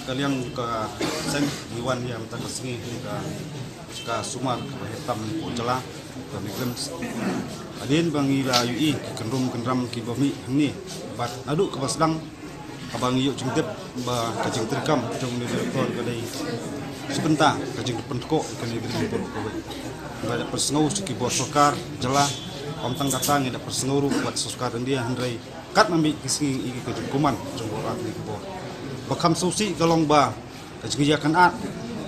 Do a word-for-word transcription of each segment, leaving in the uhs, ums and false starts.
Ka liang ka seng ngi wan ïa mynta ka sngi ka, ka sumar kaba heh tam hapoh jylla ka NEIGRIHMS. Hadien ba ngi la ïohi ki kynrum kynram kiba mih hangne bad naduh kaba sdang haba ngi ïoh jingtip ba ka jingtreikam jong une u director ka dei shi bynta ka jingpyntreikam ka NEIGRIHMS baroh kawei. Ngi la pynsngew sha ki bor sorkar jylla, ym tang kata ngi la pynsngew ruh bad sorkar India, hynrei katba mih ki sngi ngi ïohi ka jingkuman jong baroh ar tylli ki bor. Ba kham sngewsih ka long ba ka jingïakynad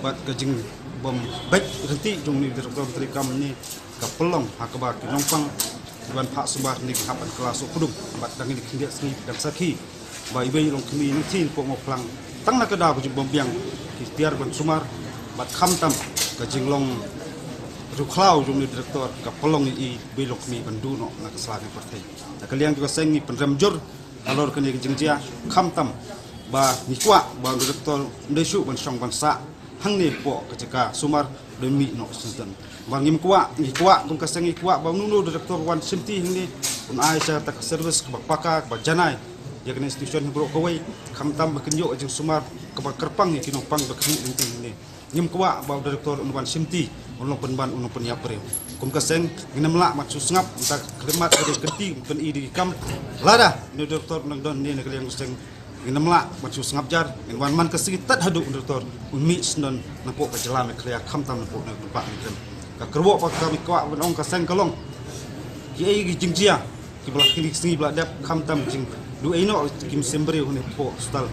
bad ka jingbym beit ryntih jong une u director treikam ne ka pynlong ha kaba ki nongpang kiban phah sumar ne ki hap ban kylla sohpdung bad dang kine ki khyndiat sngi dang sakhi ba iwei i longkmie nangtei hapoh Mawphlang, tang na ka daw ka jingbym biang ki tiar ban sumar bad khamtam ka jinglong riewkhlaw jong une u director ka pynlong ïa iwei i longkmie ban duh noh na ka sla ka pyrthei. Na ka liang jong ka seng ngi pynrem jur halor kane ka jingjia, khamtam ba ngi kwah ba une u director un dei shuh ban shong ban sah hangne hapoh ka jaka sumar, dei mih noh shisyndon. Ba ngim kwah, ngi kwah, kum ka seng ngi kwah ba uno uno u director wan shimti hangne un ai sha kata ka service kaba paka, kaba janai ïa kane ka institution hi baroh kawei, khamtam ba kin ïoh ka jingsumar kaba kyrpang ïa ki nongpang ba kin mih ryntih hangne. Ngim kwah ba u director un wan shimti, un long pynban, un long pynïap briew. Kum ka seng ngin ym lah ban shu sngap, mynta ka khlieh mat ka dei kynti, ym pyn-i da ki kam. Lada une u director un dang don hangne na ka liang ka seng, ngin ym lah ban shu sngap jar, ngin wan man ka sngi tad haduh une u director un mih shisyndon napoh ka jylla Meghalaya, khamtam napoh na ka paidbah. Ka kyrwoh ba ka, ngi kwah ban ong ka seng, ka long kiei ki jingjia kiba la kine ki sngi ba la dep, khamtam jingduh ei noh ki mynsiem briew hangne hapoh hospital.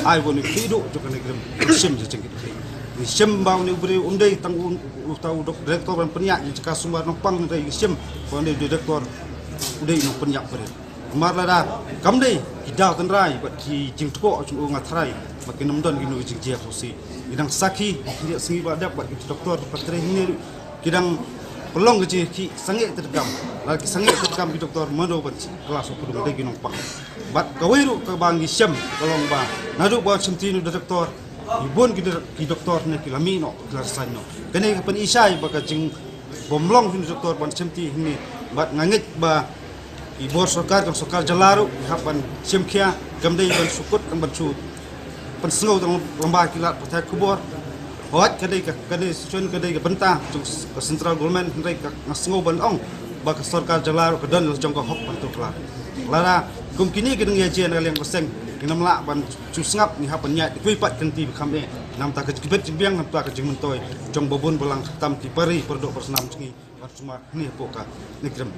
Ai ba une u khlieh duh jong ka NEIGRIHMS un shim jingkitkhlieh. Ngi shim ba une u briew um dei tang u, uta u doc-, director ban pynïaid ïa ka jaka sumar nongpang, hynrei ngi shim ba une u director u dei u nongpynïap briew. Namar lada kam dei ki daw tynrai bad ki jingthoh jong u, nga tharai ba kin ym don kino ki jingjia khusi. Ngi dang sakhi ki khyndiat sngi ba la dep bad ki doktor ba trei hangne ruh ki dang pynlong ka jingïakhih sangeh treikam. Lada ki sangeh treikam ki doktor, mano ban kylla sohpdung, dei ki nongpang. Bad kawei ruh kaba ngi shem ka long ba naduh ba shimti une u doktor, ki bun ki dok-, ki doktor ne ki la mih noh, ki la resign noh. Kane ka pyni shai ba ka jingbymlong une u doktor ban shimti hangne. Bad nga ngeit ba ki bor sorkar, ka sorkar jylla ruh ki hap ban shim khia, kam dei ban shu kut, kam ban shu pynsngew tang lyngba ki lad pathai khubor. Hooid, ka dei ka, ka dei institution, ka dei ka bynta jong ka central government, hynrei ka, nga sngew ban ong ba ka sorkar jylla ruh ka don la jong ka hok ban tuklar. Lada kum kine ki dang ïa jia na ka liang ka seng, ngin ym lah ban shu sngap, ngi hap ban ïaid da kiwei pat ki lynti ba kham eh, namar ka jingbit jingbiang, namar ka jingmyntoi jong ba bun balang, khamtam ki para ri para doh para snam jong ngi ban sumar hangne hapoh ka NEIGRIHMS.